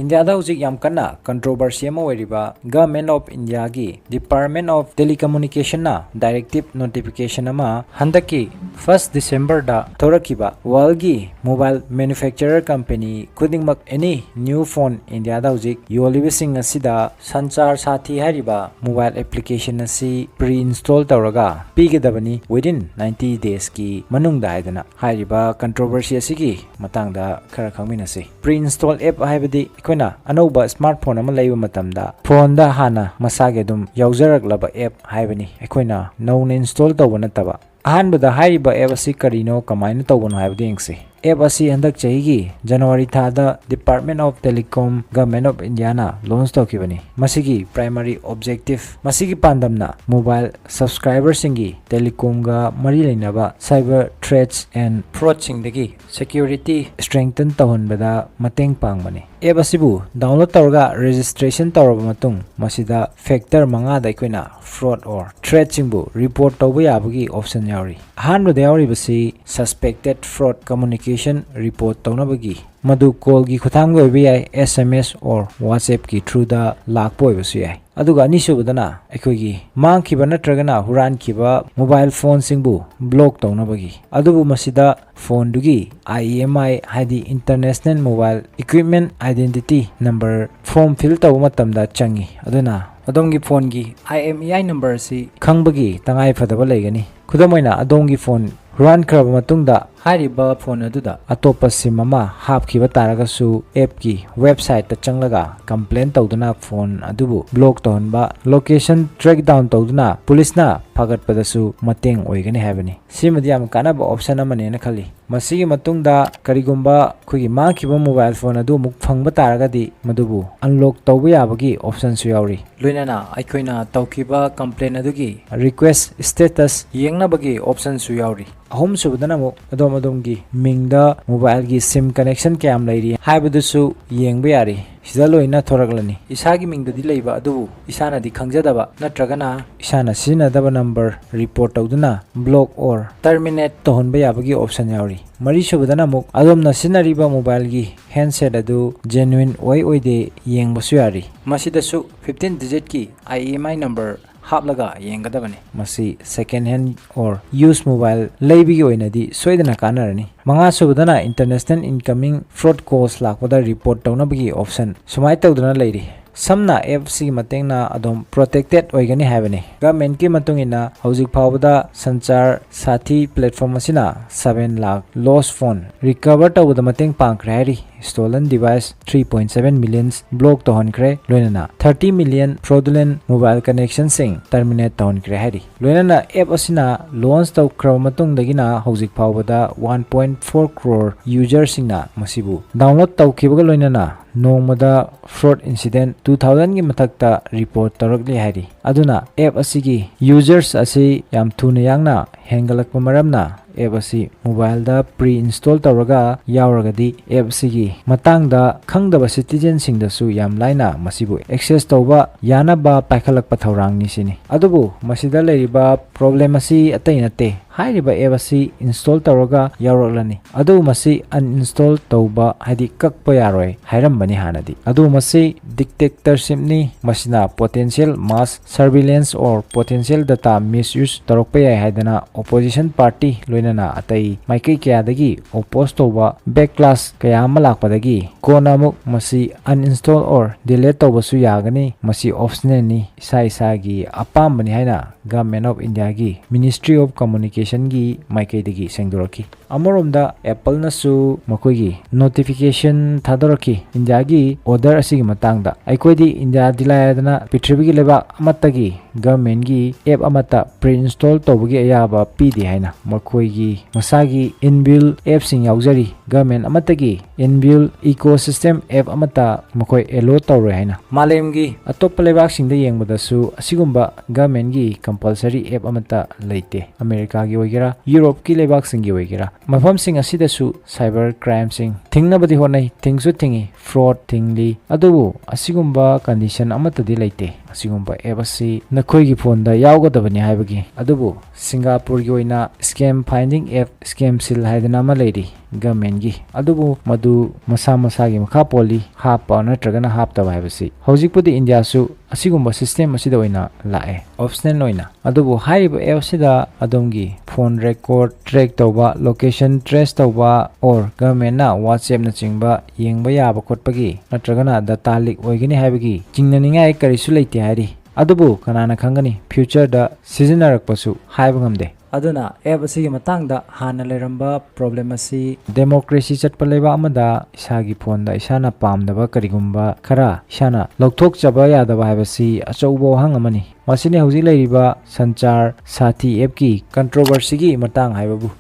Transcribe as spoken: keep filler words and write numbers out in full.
ꯏꯟꯗꯤꯌꯥꯗ ꯍꯧꯖꯤꯛ ꯌꯥꯝ ꯀꯟꯅ controversy ꯑꯃ ꯑꯣꯏꯔꯤꯕ Government of Indiaꯒꯤ Department of Telecommunicationꯅ directive notification ꯑꯃ ꯍꯟꯗꯛꯀꯤ first Decemberꯗ ꯊꯣꯔꯛꯈꯤꯕ worldꯒꯤ mobile manufacturer company ꯈꯨꯗꯤꯡꯃꯛ any new phone ꯏꯟꯗꯤꯌꯥꯗ ꯍꯧꯖꯤꯛ ꯌꯣꯜꯂꯤꯕꯁꯤꯡ ꯑꯁꯤꯗ Sanchar Saathi ꯍꯥꯏꯔꯤꯕ mobile application ꯑꯁꯤ pre-install ꯇꯧꯔꯒ ꯄꯤꯒꯗꯕꯅꯤ within ninety daysꯀꯤ ꯃꯅꯨꯡꯗ ꯍꯥꯏꯗꯅ ꯍꯥꯏꯔꯤꯕ controversy ꯑꯁꯤꯒꯤ ꯃꯇꯥꯡꯗ ꯈꯔ ꯈꯪꯃꯤꯟꯅꯁꯤ꯫ Pre-install app ꯍꯥꯏꯕꯗꯤ ꯑꯩꯈꯣꯏꯅ ꯑꯅꯧꯕ smartphone ꯑꯃ ꯂꯩꯕ ꯃꯇꯝꯗ phoneꯗ ꯍꯥꯟꯅ ꯃꯁꯥꯒꯤ ꯑꯗꯨꯝ ꯌꯥꯎꯖꯔꯛꯂꯕ app ꯍꯥꯏꯕꯅꯤ, ꯑꯩꯈꯣꯏꯅ ꯅꯧꯅ install ꯇꯧꯕ ꯅꯠꯇꯕ꯫ ꯑꯍꯥꯟꯕꯗ ꯍꯥꯏꯔꯤꯕ app ꯑꯁꯤ ꯀꯔꯤꯅꯣ, ꯀꯃꯥꯏꯅ ꯇꯧꯕꯅꯣ ꯍꯥꯏꯕꯗꯨ ꯌꯦꯡꯁꯤ꯫ App ꯑꯁꯤ ꯍꯟꯗꯛ ꯆꯍꯤꯒꯤ January ꯊꯥꯗ Department of Telecom, Government of Indiaꯅ launch ꯇꯧꯈꯤꯕꯅꯤ꯫ ꯃꯁꯤꯒꯤ primary objective, ꯃꯁꯤꯒꯤ ꯄꯥꯟꯗꯝꯅ mobile subscriberꯁꯤꯡꯒꯤ telecomꯒ ꯃꯔꯤ ꯂꯩꯅꯕ cyber threats and fraudꯁꯤꯡꯗꯒꯤ security strengthen ꯇꯧꯍꯟꯕꯗ ꯃꯇꯦꯡ ꯄꯥꯡꯕꯅꯤ꯫ App ꯑꯁꯤꯕꯨ download ꯇꯧꯔꯒ registration ꯇꯧꯔꯕ ꯃꯇꯨꯡ, ꯃꯁꯤꯗ factor ꯃꯉꯥꯗ ꯑꯩꯈꯣꯏꯅ fraud or threatꯁꯤꯡꯕꯨ report ꯇꯧꯕ ꯌꯥꯕꯒꯤ option ꯌꯥꯎꯔꯤ꯫ ꯑꯍꯥꯟꯕꯗ ꯌꯥꯎꯔꯤꯕꯁꯤ suspected fraud communication report ꯇꯧꯅꯕꯒꯤ, ꯃꯗꯨ callꯒꯤ ꯈꯨꯠꯊꯥꯡꯗ ꯑꯣꯏꯕ ꯌꯥꯏ, S M S or WhatsAppꯀꯤ throughꯗ ꯂꯥꯛꯄ ꯑꯣꯏꯕꯁꯨ ꯌꯥꯏ꯫ ꯑꯗꯨꯒ ꯑꯅꯤꯁꯨꯕꯗꯅ ꯑꯩꯈꯣꯏꯒꯤ ꯃꯥꯡꯈꯤꯕ ꯅꯠꯇ꯭ꯔꯒꯅ ꯍꯨꯔꯥꯟꯈꯤꯕ mobile phoneꯁꯤꯡꯕꯨ block ꯇꯧꯅꯕꯒꯤ, ꯑꯗꯨꯕꯨ ꯃꯁꯤꯗ phoneꯗꯨꯒꯤ I E M I ꯍꯥꯏꯗꯤ International Mobile Equipment Identity Number form fill ꯇꯧꯕ ꯃꯇꯝꯗ ꯆꯪꯏ꯫ ꯑꯗꯨꯅ ꯑꯗꯣꯝꯒꯤ phoneꯒꯤ I M E I number ꯑꯁꯤ ꯈꯪꯕꯒꯤ ꯇꯉꯥꯏ ꯐꯗꯕ ꯂꯩꯒꯅꯤ꯫ ꯈꯨꯗꯝ ꯑꯣꯏꯅ, ꯑꯗꯣꯝꯒꯤ phone ꯍꯨꯔꯥꯟꯈ꯭ꯔꯕ ꯃꯇꯨꯡꯗ ꯍꯥꯏꯔꯤꯕ phone ꯑꯗꯨꯗ ꯑꯇꯣꯞꯄ SIM ꯑꯃ ꯍꯥꯞꯈꯤꯕ ꯇꯥꯔꯒꯁꯨ, appꯀꯤ websiteꯇ ꯆꯪꯂꯒ complain ꯇꯧꯗꯨꯅ phone ꯑꯗꯨꯕꯨ block ꯇꯧꯍꯟꯕ, location track down ꯇꯧꯗꯨꯅ ꯄꯨꯂꯤꯁꯅ ꯐꯥꯒꯠꯄꯗꯁꯨ ꯃꯇꯦꯡ ꯑꯣꯏꯒꯅꯤ ꯍꯥꯏꯕꯅꯤ꯫ ꯁꯤꯃꯗꯤ ꯌꯥꯝ ꯀꯥꯟꯅꯕ option ꯑꯃꯅꯦꯅ ꯈꯜꯂꯤ꯫ ꯃꯁꯤꯒꯤ ꯃꯇꯨꯡꯗ ꯀꯔꯤꯒꯨꯝꯕ ꯑꯩꯈꯣꯏꯒꯤ ꯃꯥꯡꯈꯤꯕ mobile phone ꯑꯗꯨ ꯑꯃꯨꯛ ꯐꯪꯕ ꯇꯥꯔꯒꯗꯤ, ꯃꯗꯨꯕꯨ unlock ꯇꯧꯕ ꯌꯥꯕꯒꯤ optionꯁꯨ ꯌꯥꯎꯔꯤ꯫ ꯂꯣꯏꯅꯅ ꯑꯩꯈꯣꯏꯅ ꯇꯧꯈꯤꯕ complain ꯑꯗꯨꯒꯤ request status ꯌꯦꯡꯅꯕꯒꯤ optionꯁꯨ ꯌꯥꯎꯔꯤ꯫ ꯑꯍꯨꯝꯁꯨꯕꯗꯅ ꯑꯃꯨꯛ ꯑꯗꯣꯝ ꯑꯗꯣꯝꯒꯤ ꯃꯤꯡꯗ mobileꯒꯤ SIM connection ꯀꯌꯥꯝ ꯂꯩꯔꯤ ꯍꯥꯏꯕꯗꯨꯁꯨ ꯌꯦꯡꯕ ꯌꯥꯔꯤ꯫ ꯁꯤꯗ ꯂꯣꯏꯅ ꯊꯣꯔꯛꯂꯅꯤ꯫ ꯏꯁꯥꯒꯤ ꯃꯤꯡꯗꯗꯤ ꯂꯩꯕ ꯑꯗꯨꯕꯨ ꯏꯁꯥꯅꯗꯤ ꯈꯪꯖꯗꯕ ꯅꯠꯇ꯭ꯔꯒꯅ ꯏꯁꯥꯅ ꯁꯤꯖꯤꯟꯅꯗꯕ number report ꯇꯧꯗꯨꯅ block or terminate ꯇꯧꯍꯟꯕ ꯌꯥꯕꯒꯤ option ꯌꯥꯎꯔꯤ꯫ ꯃꯔꯤꯁꯨꯕꯗꯅ ꯑꯃꯨꯛ ꯑꯗꯣꯝꯅ ꯁꯤꯖꯤꯟꯅꯔꯤꯕ mobileꯒꯤ handset ꯑꯗꯨ genuine ꯑꯣꯏ ꯑꯣꯏꯗꯦ ꯌꯦꯡꯕꯁꯨ ꯌꯥꯔꯤ꯫ ꯃꯁꯤꯗꯁꯨ fifteen digitꯀꯤ IMEI number ꯍꯥꯞꯂꯒ ꯌꯦꯡꯒꯗꯕꯅꯤ꯫ ꯃꯁꯤ second hand or used mobile ꯂꯩꯕꯒꯤ ꯑꯣꯏꯅꯗꯤ ꯁꯣꯏꯗꯅ ꯀꯥꯟꯅꯔꯅꯤ꯫ ꯃꯉꯥꯁꯨꯕꯗꯅ international incoming fraud calls ꯂꯥꯛꯄꯗ report ꯇꯧꯅꯕꯒꯤ option ꯁꯨꯃꯥꯏꯅ ꯇꯧꯗꯨꯅ ꯂꯩꯔꯤ꯫ ꯁꯝꯅ app ꯑꯁꯤꯒꯤ ꯃꯇꯦꯡꯅ ꯑꯗꯨꯝ protected ꯑꯣꯏꯒꯅꯤ ꯍꯥꯏꯕꯅꯤ꯫ Governmentꯀꯤ ꯃꯇꯨꯡ ꯏꯟꯅ ꯍꯧꯖꯤꯛ ꯐꯥꯎꯕꯗ Sanchar Saathi platform ꯑꯁꯤꯅ seven lakh lost phone recover ꯇꯧꯕꯗ ꯃꯇꯦꯡ ꯄꯥꯡꯈ꯭ꯔꯦ ꯍꯥꯏꯔꯤ꯫ Stolen device three point seven million block ꯇꯧꯍꯟꯈ꯭ꯔꯦ, ꯂꯣꯏꯅꯅ thirty million fraudulent mobile connectionꯁꯤꯡ terminate ꯇꯧꯍꯟꯈ꯭ꯔꯦ ꯍꯥꯏꯔꯤ꯫ ꯂꯣꯏꯅꯅ app ꯑꯁꯤꯅ launch ꯇꯧꯈ꯭ꯔꯕ ꯃꯇꯨꯡꯗꯒꯤꯅ ꯍꯧꯖꯤꯛ ꯐꯥꯎꯕꯗ one point four crore userꯁꯤꯡꯅ ꯃꯁꯤꯕꯨ download ꯇꯧꯈꯤꯕꯒ ꯂꯣꯏꯅꯅ ꯅꯣꯡꯃꯗ fraud incident two thousandꯒꯤ ꯃꯊꯛꯇ report ꯇꯧꯔꯛꯂꯤ ꯍꯥꯏꯔꯤ꯫ ꯑꯗꯨꯅ app ꯑꯁꯤꯒꯤ users ꯑꯁꯤ ꯌꯥꯝ ꯊꯨꯅ ꯌꯥꯡꯅ ꯍꯦꯟꯒꯠꯂꯛꯄ ꯃꯔꯝꯅ app ꯑꯁꯤ mobileꯗ pre-install ꯇꯧꯔꯒ ꯌꯥꯎꯔꯒꯗꯤ app ꯑꯁꯤꯒꯤ ꯃꯇꯥꯡꯗ ꯈꯪꯗꯕ citizenꯁꯤꯡꯗꯁꯨ ꯌꯥꯝ ꯂꯥꯏꯅ ꯃꯁꯤꯕꯨ access ꯇꯧꯕ ꯌꯥꯅꯕ ꯄꯥꯏꯈꯠꯂꯛꯄ ꯊꯧꯔꯥꯡꯅꯤ ꯁꯤꯅꯤ꯫ ꯑꯗꯨꯕꯨ ꯃꯁꯤꯗ ꯂꯩꯔꯤꯕ problem ꯑꯁꯤ ꯑꯇꯩ ꯅꯠꯇꯦ꯫ ꯍꯥꯏꯔꯤꯕ app ꯑꯁꯤ install ꯇꯧꯔꯒ ꯌꯥꯎꯔꯛꯂꯅꯤ꯫ ꯑꯗꯨꯕꯨ ꯃꯁꯤ uninstall ꯇꯧꯕ, ꯍꯥꯏꯗꯤ ꯀꯛꯄ ꯌꯥꯔꯣꯏ ꯍꯥꯏꯔꯝꯕꯅꯤ ꯍꯥꯟꯅꯗꯤ꯫ ꯑꯗꯨꯕꯨ ꯃꯁꯤ dictatorshipꯅꯤ꯫ ꯃꯁꯤꯅ potential mass surveillance or potential data misuse ꯇꯧꯔꯛꯄ ꯌꯥꯏ ꯍꯥꯏꯗꯅ opposition party ꯂꯣꯏꯅꯅ ꯑꯇꯩ ꯃꯥꯏꯀꯩ ꯀꯌꯥꯗꯒꯤ oppose ꯇꯧꯕ backlash ꯀꯌꯥ ꯑꯃ ꯂꯥꯛꯄꯗꯒꯤ ꯀꯣꯟꯅ ꯑꯃꯨꯛ ꯃꯁꯤ uninstall or delete ꯇꯧꯕꯁꯨ ꯌꯥꯒꯅꯤ꯫ ꯃꯁꯤ optionalꯅꯤ, ꯏꯁꯥ ꯏꯁꯥꯒꯤ ꯑꯄꯥꯝꯕꯅꯤ ꯍꯥꯏꯅ Government of Indiaꯒꯤ Ministry of Communicationꯒꯤ ꯃꯥꯏꯀꯩꯗꯒꯤ ꯁꯦꯡꯗꯣꯔꯛꯈꯤ꯫ ꯑꯃꯔꯣꯝꯗ Appleꯅꯁꯨ ꯃꯈꯣꯏꯒꯤ notification ꯊꯥꯗꯣꯔꯛꯈꯤ ꯏꯟꯗꯤꯌꯥꯒꯤ order ꯑꯁꯤꯒꯤ ꯃꯇꯥꯡꯗ꯫ ꯑꯩꯈꯣꯏꯗꯤ ꯏꯟꯗꯤꯌꯥꯗꯤ ꯂꯥꯏꯔꯗꯅ ꯄ꯭ꯔꯤꯊꯤꯕꯤꯒꯤ ꯂꯩꯕꯥꯛ ꯑꯃꯠꯇꯒꯤ governmentꯒꯤ app ꯑꯃꯠꯇ pre-install ꯇꯧꯕꯒꯤ ꯑꯌꯥꯕ ꯄꯤꯗꯦ ꯍꯥꯏꯅ ꯃꯈꯣꯏꯒꯤ ꯃꯁꯥꯒꯤ inbuilt appꯁꯤꯡ ꯌꯥꯎꯖꯔꯤ꯫ Government ꯑꯃꯠꯇꯒꯤ inbuilt ecosystem app ꯑꯃꯠꯇ ꯃꯈꯣꯏ allow ꯇꯧꯔꯣꯏ ꯍꯥꯏꯅ꯫ ꯃꯥꯂꯦꯝꯒꯤ ꯑꯇꯣꯞꯄ ꯂꯩꯕꯥꯛꯁꯤꯡꯗ ꯌꯦꯡꯕꯗꯁꯨ ꯑꯁꯤꯒꯨꯝꯕ governmentꯒꯤ compulsory app ꯑꯃꯠꯇ ꯂꯩꯇꯦ꯫ ꯑꯃꯦꯔꯤꯀꯥꯒꯤ ꯑꯣꯏꯒꯦꯔꯥ, ꯌꯨꯔꯣꯞꯀꯤ ꯂꯩꯕꯥꯛꯁꯤꯡꯒꯤ ꯑꯣꯏꯒꯦꯔꯥ, ꯃꯐꯝꯁꯤꯡ ꯑꯁꯤꯗꯁꯨ cyber crimeꯁꯤꯡ ꯊꯤꯡꯅꯕꯗꯤ ꯍꯣꯠꯅꯩ, ꯊꯤꯡꯁꯨ ꯊꯤꯡꯏ, fraud ꯊꯤꯡꯂꯤ꯫ ꯑꯗꯨꯕꯨ ꯑꯁꯤꯒꯨꯝꯕ condition ꯑꯃꯠꯇꯗꯤ ꯂꯩꯇꯦ꯫ ꯑꯁꯤꯒꯨꯝꯕ app ꯑꯁꯤ ꯅꯈꯣꯏꯒꯤ phoneꯗ ꯌꯥꯎꯒꯗꯕꯅꯤ ꯍꯥꯏꯕꯒꯤ꯫ ꯑꯗꯨꯕꯨ ꯁꯤꯡꯒꯥꯄꯨꯔꯒꯤ ꯑꯣꯏꯅ scam finding app, Scamshield ꯍꯥꯏꯗꯅ ꯑꯃ ꯂꯩꯔꯤ governmentꯀꯤ꯫ ꯑꯗꯨꯕꯨ ꯃꯗꯨ ꯃꯁꯥ ꯃꯁꯥꯒꯤ ꯃꯈꯥ ꯄꯣꯜꯂꯤ, ꯍꯥꯞꯄ ꯅꯠꯇ꯭ꯔꯒꯅ ꯍꯥꯞꯇꯕ ꯍꯥꯏꯕꯁꯤ꯫ ꯍꯧꯖꯤꯛꯄꯨꯗꯤ ꯏꯟꯗꯤꯌꯥꯁꯨ ꯑꯁꯤꯒꯨꯝꯕ system ꯑꯁꯤꯗ ꯑꯣꯏꯅ ꯂꯥꯛꯑꯦ, optional ꯑꯣꯏꯅ꯫ ꯑꯗꯨꯕꯨ ꯍꯥꯏꯔꯤꯕ app ꯑꯁꯤꯗ ꯑꯗꯣꯝꯒꯤ phone record track ꯇꯧꯕ, location trace ꯇꯧꯕ, or governmentꯅ WhatsAppꯅꯆꯤꯡꯕ ꯌꯦꯡꯕ ꯌꯥꯕ ꯈꯣꯠꯄꯒꯤ ꯅꯠꯇ꯭ꯔꯒꯅ data leak ꯑꯣꯏꯒꯅꯤ ꯍꯥꯏꯕꯒꯤ ꯆꯤꯡꯅꯅꯤꯡꯉꯥꯏ ꯀꯔꯤꯁꯨ ꯂꯩꯇꯦ ꯍꯥꯏꯔꯤ꯫ ꯑꯗꯨꯕꯨ ꯀꯅꯥꯅ ꯈꯪꯒꯅꯤ, futureꯗ ꯁꯤꯖꯤꯟꯅꯔꯛꯄꯁꯨ ꯍꯥꯏꯕ ꯉꯝꯗꯦ꯫ ꯑꯗꯨꯅ app ꯑꯁꯤꯒꯤ ꯃꯇꯥꯡꯗ ꯍꯥꯟꯅ ꯂꯩꯔꯝꯕ problem ꯑꯁꯤ democracy ꯆꯠꯄ ꯂꯩꯕꯥꯛ ꯑꯃꯗ ꯏꯁꯥꯒꯤ phoneꯗ ꯏꯁꯥꯅ ꯄꯥꯝꯗꯕ ꯀꯔꯤꯒꯨꯝꯕ ꯈꯔ ꯏꯁꯥꯅ ꯂꯧꯊꯣꯛꯆꯕ ꯌꯥꯗꯕ ꯍꯥꯏꯕꯁꯤ ꯑꯆꯧꯕ ꯋꯥꯍꯪ ꯑꯃꯅꯤ꯫ ꯃꯁꯤꯅꯤ ꯍꯧꯖꯤꯛ ꯂꯩꯔꯤꯕ Sanchar Saathi appꯀꯤ controversyꯒꯤ ꯃꯇꯥꯡ ꯍꯥꯏꯕꯕꯨ꯫